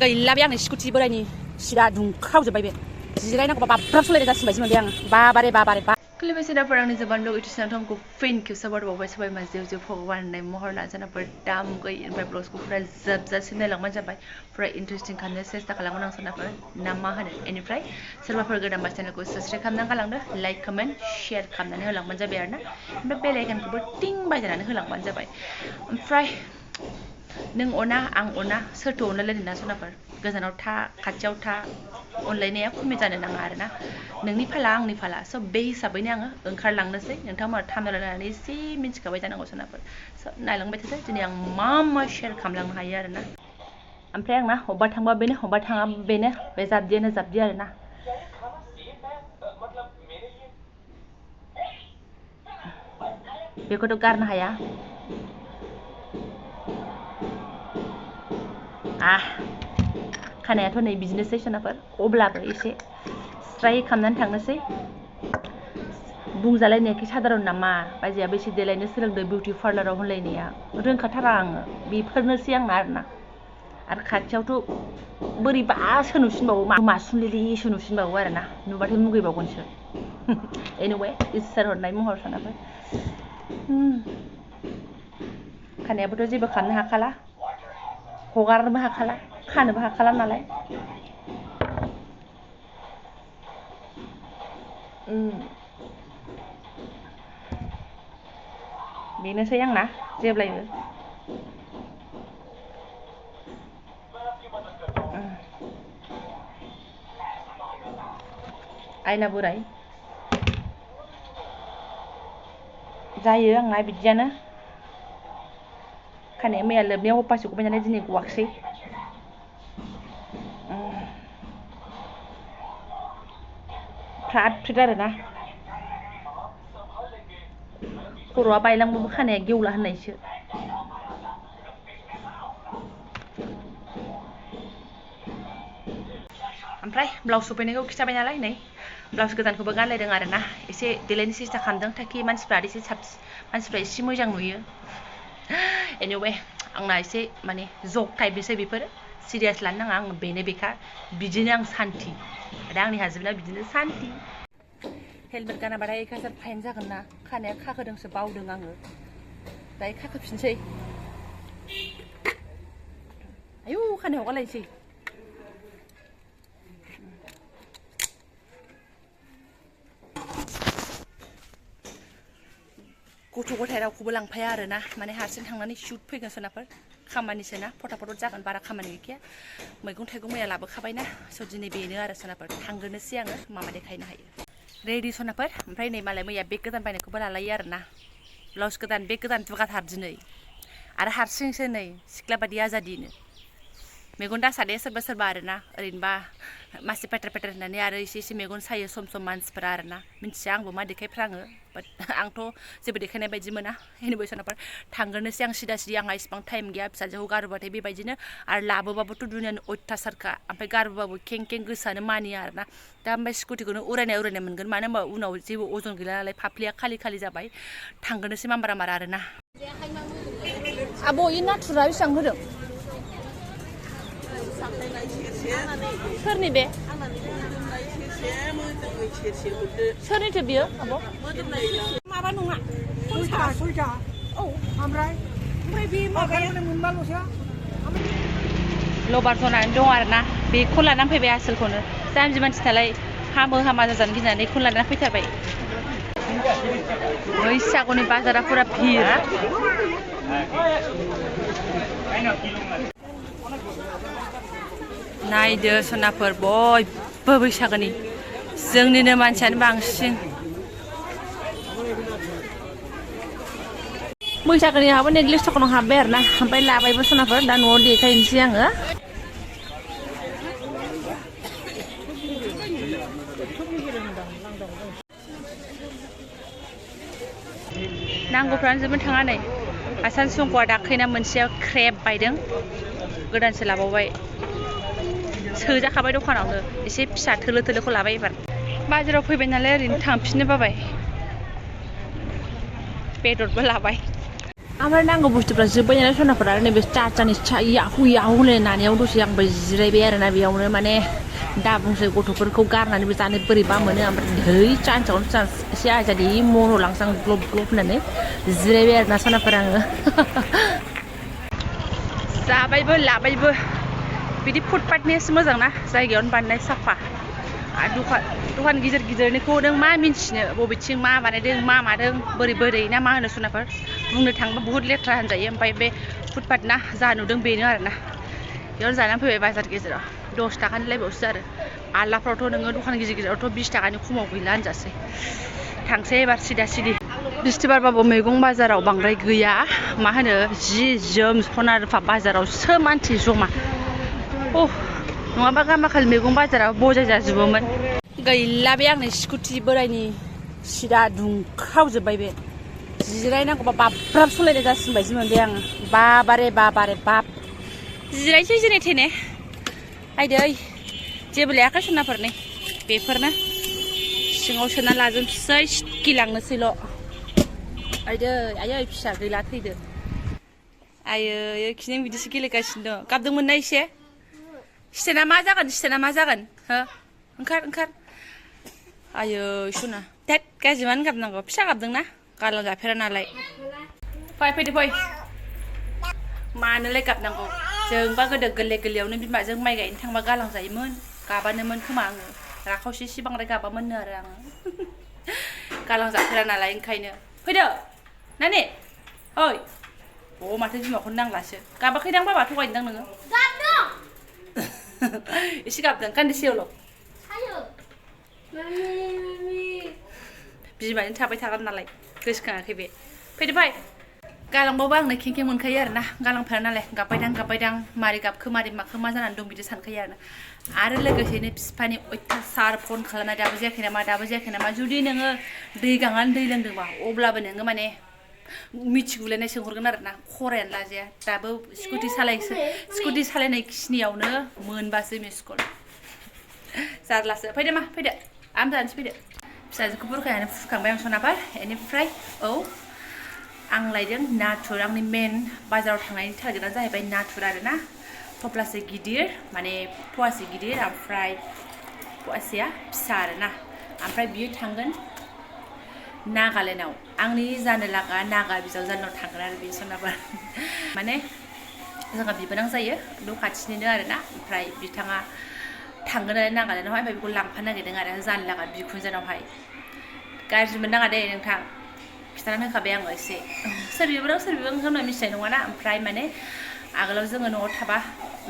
गैला बे आंनि स्कुटि बोरायनि सिरा दुंख्रावजोब्बाय बे जिरायनांगौबा बाब्राब सलायनाय जासिनबायसो मोनबाय आङो बाबारे खुलिबाय सिनाफोर आंनि जोबान लुगै थिसनाथमखौ फिन खेबसे बारबावबाय सबाय मा जेव जेव भगवान होननाय महर नाजानाफोर दाम गै ओमफ्राय ब्लाउसखौ फुरा जोबजासिम नायलांबानो जाबाय फुरा इन्टारेस्टिं खालामनो सेस्था खालामगोन आं सानाफोर ना मा होनो बेनिफ्राय सोरबाफोर गोदानबा चेनेलखौ साबस्क्राइब खालामनानै गालांदो लाइक कमेन्ट शेयार खालामनानै होलांबानो जाबाय आरोना ओमफ्राय बेल आइकनखौबो टिं बाजायनानै होलांबानो जाबाय ओमफ्राय नों अना आं अना सोरथो अनलायलायनो ना सनाफोर गोजानाव था खाथियाव था अनलायनाया खमि जानो नाङा आरोना नोंनि फाला आंनि फाला स' बे हिसाबैनो आङो ओंखारलांनोसै नोंथांमोना थामनेल नायनानै एसे मिन्थिखाबाय जानांगौ सनाफोर स' नायलांबाय थादो दिनै आं मा शेयार खालामलांनो हायो आरोना ओमफ्राय आंना अबेबा थांबा बेनो अबेबा थाङा बेनो बे जाबदियानो जाबदि आरोना बेखौथ' गारनो हाया खानायाथ' नै बिदिनोसै सनाफोर अब्लाबो एसे स्ट्राइ खालामनानै थांनोसै बुंजालायनायखि साधारन नामा बाजैया बेसे देलायनो सोलोंदों बिउटि पार्लाराव होनलायनाया रोंखाथारा आङो बेफोरनोसै आंना आरोना आरो खाथियावथ' बोरैबासो नुसिनबावो मासुमलेलेसो नुसिनबावो आरोना नुबाथाय मुगैबावगोनसो एनिवे इसोर हरनाय महर सनाफोर खानायाबोथ' जेबो खालामनो हाखाला हगारनोबो हाखाला खानोबो हाखाला नालाय बेनोसै आंना जेब्लायबो आयना बोराय जायो आंना बिदियानो खानाया मैया लोबनायाव अपासो गबाय नालाय दिनै गवाखसै फ्राद फ्रिद आरोना खर'आ बायलांबाबो खानाया गेवला होननायसो ओमफ्राय ब्लाउस सफैनायखौ खिथाबाय नालाय नै ब्लाउस गोदानखौबो गानलायदों आरोना एसे देलायनो सेस्था खालामदों ताकि मानसिफ्रा एसे मोजां नुयो एनिवे आंना एसे माने जक टाइपनिसै बेफोरो सिरियास लानो नाङा आं बेनो बेखा बिदिनो आं सान्ति दा आंनि हासबेन्डआ बिदिनो सान्ति हेलमेट गानाबाथाय 1000 फाइन जागोन ना खानाया खाखोदोंसो बावदों आङो दायो खाखोफिनसै आयौ खानायाव हगारलायनोसै गथ' गथाय रावखौबो लांफाया आरोना माने हारसिं थांनानै शुट फैगोन सोनाफोर खामानिसो ना फटाफट जागोन बारा खामानि गैखाया मैगं थाइगं मैया लाबोखाबायना स' दिनै बेनो आरो सोनाफोर थांग्रोनोसै आङो मामा देखायनो हायो रेडि सनाफोर ओमफ्राय नै मालाय मैया बेग गोदान बायनायखौबो लालायो आरोना ब्लाउस गोदान बेग गोदान दुगाथार दिनै आरो हारसिंसो नै सिख्ला बादि आजादिनो मेगन दासादे सोरबा सोरबा आरोना ओरैनोबा मासे पेटेर पेटेर होननानै आरो एसे मेगन सायो सम सम मानसिफोरा आरोना मिन्थिया आंबो मा देखायफ्राङो बाट आंथ' जेबो देखायनाय बायदि मोना एनिवे सनाफोर थांग्रोनोसै आं सिदा आंहा इसिबां टाइम गैया फिसाजोखौ गारोबाथाय बेबायदिनो आरो लाबोबाबोथ' दुनियानि अयथासारखा ओमफ्राय गारबोबाबो खें खें गोसोआनो मानिया आरोना दा ओमफ्राय स्कुटिखौनो उरायनाय मोनगोन मानो होनबा उनाव जेबो अजन गैला नालाय फाफ्लिया खालि जाबाय थांग्रोनोसै मामबारा आरोना आब' इ नाथुरा बेसेबां होदों सोरनि बे सोरनिथो बियो आब' माबा नङा सयथा औ ओमफ्राय बे माबाया मोनबाल'सो लबार जनानै दं आरोना बेखौ लानानै फैबाय आसोलखौनो जाम्बि मानसिनालाय हामा जाजानो गिनानै बेखौनो लानानै फैथारबाय बैसागुनि बाजारा फुरा भिर नायदो सनाफोर बयबो बैसागोनि जोंनिनो मानसियानो बांसिन बैसागोनि हाबो नेक्लेस दखानाव हाबबाय आरोना ओमफ्राय लाबायबो सनाफोर दा न'आव देखायनोसै आङो नांगौफ्रानो जोबनो थाङा नै आसान संख'आ दाख्लैना मोनसेया क्रेप बायदों गोदानसो लाबावबाय सोजाखाबाय दखानावनो एसे फिसा थोलोखौ लाबाय एबार बाजाराव फैबाय नालाय ओरैनो थांफिननो बाबाय बेदरबो लाबाय ओमफ्राय नांगौ बुस्थुफ्रा जोब्बाय नालाय सनाफोरा नैबे चाचानि याहु याहु होनलाय नानियाव दसे आंबो जिरायबाय आरोना बेयावनो माने दा बुंसै गथ'फोरखौ गारनानैबो जानो बोरैबा मोनो ओमफ्राय है चान्सआवनो चान्स एसे आजादि महराव लांसां ग्लब ग्लब होननानै जिरायबाय आरोना सनाफोरा आङो जाबायबो लाबायबो बिदि फुटपाथनियासो मोजां ना जायगायावनो बानायनाय साफा आरो दखान गिदिर गिदिरनिखौ नों मा मिन्थिनो बबेथिं मा बानायदों मा मादों बोरै बोरै ना मा होनो सनाफोर बुंनो थाङोबा बुहुत लेथ्रा होनजायो ओमफ्राय बे फुटपाथ ना जा नुदों बेनो आरोना बेयावनो जानानै फैबाय बाजार गेजेराव 10 थाखानिलायबावसो आरो आलाफ्रावथ' नोङो दखान गिदिर गिदिरावथ' 20 थाखानि खमाव गैला होनजासै थांसै एबार सिदा सिदि बिस्थिबारबाबो मैगं बाजाराव बांद्राय गैया मा होनो जि जोम सना रुफा बाजारावसो मानसि जमा नङाबा गामाखालि मैगं बाजाराव बजाय जाजोबोमोन गैला बे आंनि स्कुटि बोरायनि सिदा दुंखावजोब्बाय बे जिरायनांगौबा बाब्राब सलायनाय जासिनबायसो मोनबाय आङो बाबारे बाब जिरायसै जेने थेने आयदै जेबो लायाखै सनाफोरनि बेफोरनो सिङाव सोना लाजोबसै सिटकिलांनोसैल' आयदै आयै फिसा गैला थैदो आयै खिनो बिदिसो गेलेगासिनो दं गाबदोंमोन ना एसे सिटेना मा जागोन हो ओंखार आयै सना दैट गाज्रि मानो गाबनांगौ फिसा गाबदोंना गारला जाफेरा नालाय फैदो मानोलाय गाबनांगौ जोंबा गोदो गोरलै गोरलैयावनो बिमाजों माइ गायनो थांबा गालांजायोमोन गाबानोमोन खोमा आङो राखावसे एसे बांद्राय गाबामोननो आरो आङो गालांजाफेरा नालाय ओंखायनो फैदो नानि ओइ माथो बिमाखौनो नांलासो गाबाखैदां बाबा थगायदोंदां नोङो गाबदों एसे गाबदों कान्दिसेयावल' बिमाजों थाबाय थागोन नालाय गोसोखाङाखै बे फैदो फै गालांबावबा आंनो खें मोनखायो आरोना गालांफेरा नालाय गाबबायदां मारै गाबखो मारै माखो मा जानानै दं बिदि सानखायो आरो लोगोसेनो बिफानि अयथासार फन खालामनाय दाबो जायाखै नामा जुदि नोङो दै गांनानै दै लोंदोंबा अब्लाबो नोङो माने मिथिगुलायनाय सोंहरगोन आरोना खरायानो लाजाया दाबो स्कुटि सालायनाय खिनियावनो मोनबासो मिस कल जारलासो फैदो आम जानोसै फैदो फिसाजोखौ बुरखायानो फुखांबाय आं सनाफोर बेनिफ्राय आं लायदों नाथुर आंनि मेन बाजाराव थांनायनि टारगेटआ जाहैबाय नाथुर आरोना थफ्लासे गिदिर माने फवासे गिदिर ओमफ्राय फवासेया फिसा आरोना ओमफ्राय बियो थांगोन नागालेण्डआव आंनि जानो लागा नागा बिजावजालिनाव थांगोन आरो बे सनाफोर माने जोंहा बिबोनां जायो न' खाथिनिनो आरोना ओमफ्राय बिथाङा थांगोन आरो नागालेण्डआवहाय ओमफ्राय बेखौ लांफानो नागिरदों आरो जानो लागा बिखुनजोनावहाय गाज्रि मोननाङा दे नोंथां खिथानानै होखाबाय आङो एसे सोर बिबोनां होनना मिथिनाय नङाना ओमफ्राय माने आगोलाव जोङो न'आव थाबा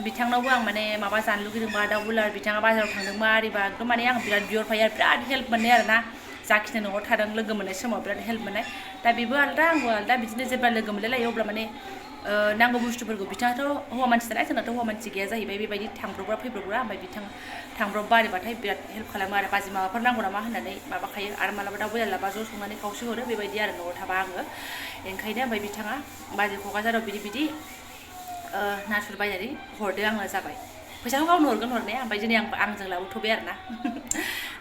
बिथांनावबो आं माने माबा जानो लुगैदोंबा दाउ बयलार बिथाङा बाजाराव थांदोंबा आरिबा एकदम माने आं बिराद बिहरफायो आरो बिराद हेल्प मोननाय आरोना जाखिनि न'आव थादों लोगो मोननाय समाव बिराद हेल्प मोननाय दा बेबो आलदा आंबो आलदा बिदिनो जेब्ला लोगो मोनलायलायो अब्ला माने नांगौ बुस्थुफोरखौ बिथाङाथ' हौवा मानसि नालाय जोंनाथ' हौवा मानसि गैया जाहैबाय बेबायदि थांब्रबग्रा फैब्रबग्रा ओमफ्राय बिथां थांब्रबबा आरिबाथाय बिराद हेल्प खालामो आरो बाजि माबाफोर नांगौ नामा होननानै माबाखायो आरो मालाबा दाउ बयलार लाबा ज' संनानै खावसे हरो बेबायदि आरो न'आव थाबा आङो ओंखायनो ओमफ्राय बिथाङा बाजै क'क्राझाराव बिदि नाथुर बायनानै हरदो आंनो जाबाय फैसाखौ गावनो हरगोन हरनाया ओमफ्राय दिनै आंजों लाबोथ'बाय आरोना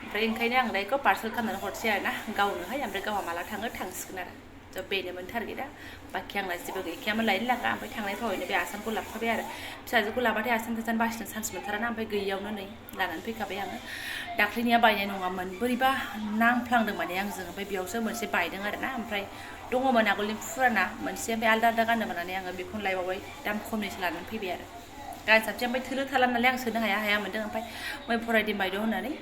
ओमफ्राय ओंखायनो आं दा बेखौ पार्सेल खालामनानै हरसै आरोना गावनोहाय ओमफ्राय गावहा माला थांसिगोन आरो ज' बेनोमोन टारगेटआ बाखि आंना जेबो गैखायामोन लायनो लागा ओमफ्राय थांनाय फावैनो बे आसानखौ लाबोखाबाय आरो फिसाजोखौ लाबाथाय आसान गोजान बासिनो चान्स मोनथाराना ओमफ्राय गैयियावनो नै लानानै फैखाबाय आङो दाख्लैनिया बायनाय नङामोन बोरैबा नांफ्लांदों माने आंजों ओमफ्राय बेयावसो मोनसे बायदों आरोना ओमफ्राय दङमोन आगोलनि फुराना मोनसे ओमफ्राय आलदा गाननो मोननानै आङो बेखौनो लायबावबाय दाम खमनिसो लानानै फैबाय आरो गानसाबसै ओमफ्य थोलो थाला नालाय आं सोनो हाया मोनदों ओमफ्राय मै फरायदों बायद' होननानै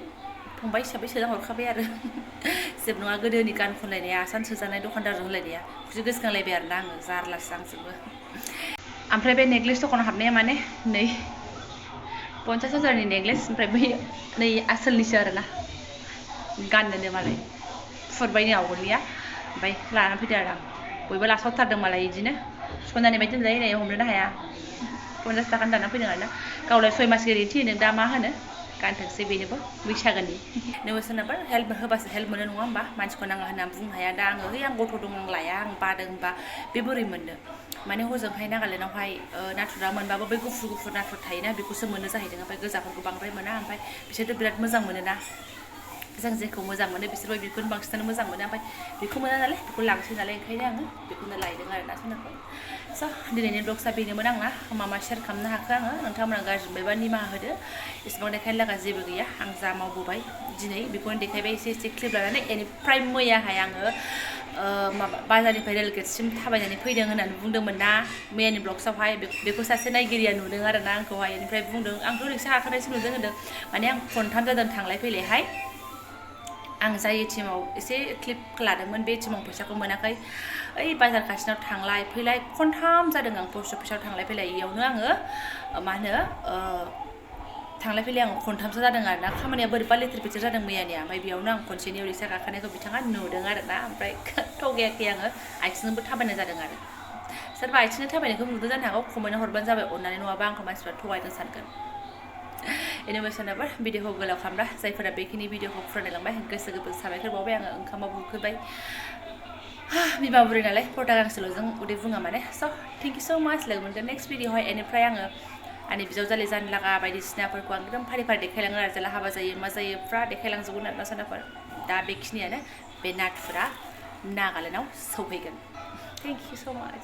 फंबाय हिसाबै सोना हरखाबाय आरो जेबो नङा गोदोनि गान खनलायनाया आसान सोजानाय दखानदारजों होनलायनाया बिदि गोसोखांलायबाय आरोना आङो जारलासो आंजोंबो ओमफ्राय बे नेक्लेस दखानाव हाबनाया माने नै 50,000नि नेक्लेस ओमफ्राय बै नै आसोलनिसो आरोना गाननोनो मालाय फुरबायनो आवगोलनिया ओमफ्राय लानानै फैदो आरो आं बयबो लासावथारदों मालाय बिदिनो सनानि बायदि होनजायो नै हमनोनो हाया 50 थाखानि दाना फैदों आरोना गावलाय 6 मास गेरेन्टि होदों दा मा होनो गानथोंसै बेनोबो बैसागोनि नोंबो सोरनाबा हेल्प होबासो हेल्प मोनो नङा होमबा मानसिखौ नाङा होननानै बुंनो हाया दा आङो आं गथ' दं आं लाया आं बादों होनबा बे बोरै मोननो माने हजोंहाय नागालेण्डआवहाय नाथुरा मोनबाबो बै गुफुर नाथुर थायोना बेखौसो मोनो जाहैदों ओमफ्राय गोजाफोरखौ बांद्राय मोना ओमफ्राय बिसोरथ' बिराद मोजां मोनोना जों जेखौ मोजां मोनो बिसोरबो बेखौनो बांसिनानो मोजां मोनो ओमफ्राय बेखौ मोना नालाय बेखौ लांसै नालाय ओंखायनो आङो बेखौनो लायदों आरोना सोनाफोर स' दिनैनि ब्लग्सआ बेनोमोन आंना मा शेयार खालामनो हाखो आङो नोंथांमोना गाज्रि मोनबायबा निमाहा होदो इसेबां देखायनो लागा जेबो गैया आं जा मावबोबाय दिनै बेखौनो देखायबाय एसे क्लिप लानानै बेनिफ्राय मैयाहाय आङो माबा बाजारनिफ्राय रेलगेटसिम थाबायनानै फैदों होननानै बुंदोंमोन ना मैयानि ब्लग्सआवहाय बेखौ सासे नायगिरिया नुदों आरोना आंखौहाय बेनिफ्राय बुंदों आंथ' रिक्सा गाखोनायसो नुदों होनदों माने आं खनथाम जादों थांलाय फैलायहाय आं जाय एटिएमाव एसे क्लिप लादोंमोन बे एटिएमाव फैसाखौ मोनाखै ओइ बाजार खाथिनाव थांलाय फैलाय खनथाम जादों आं पस्ट अफिसाव थांलाय फैलाय इयावनो आङो मा होनो थांलाय फैलाय आं खनथामसो जादों आरोना खामानिया बोरैबा लेथेर फेथेर जादों मैयानिया ओमफ्राय बेयावनो आं खनसेनियाव रिक्सा गाखोनायखौ बिथाङा नुदों आरोना ओमफ्राय थगायाखै आङो आथिंजोंबो थाबायनाय जादों आरो सोरबा आथिंजों थाबायनायखौ नुदों जानो हागौ कमेन्ट हरबानो जाबाय अननानै नङाबा आंखौ मानसिफ्रा थगायदों सानगोन एनिवे सोरनाबा भिडिअखौ गोलाव खालामब्ला जायफोरा बेखिनि भिडिअखौ फरायलांबाय गोसो गोरबो साबायखर बावबाय आङो ओंखामाबो उखैबाय बिमा बुरै नालाय पर्दा गांसेल'जों उदै बुङा माने स' थेंक इउ स' माच लोगो मोनगोन नेक्स्ट भिडिअआवहाय बेनिफ्राय आङो आंनि बिजावजालि जानो लागा बायदिसिनाफोरखौ आं एकदम फारि फारि देखायलाङो आरो जेला हाबा जायो मा जायो फुरा देखायलांजोबगोन आरोना सोरनाफोर दा बेखिनियानो बे नाथुरा नागालेण्डआव सौहैगोन थेंक इउ स' माच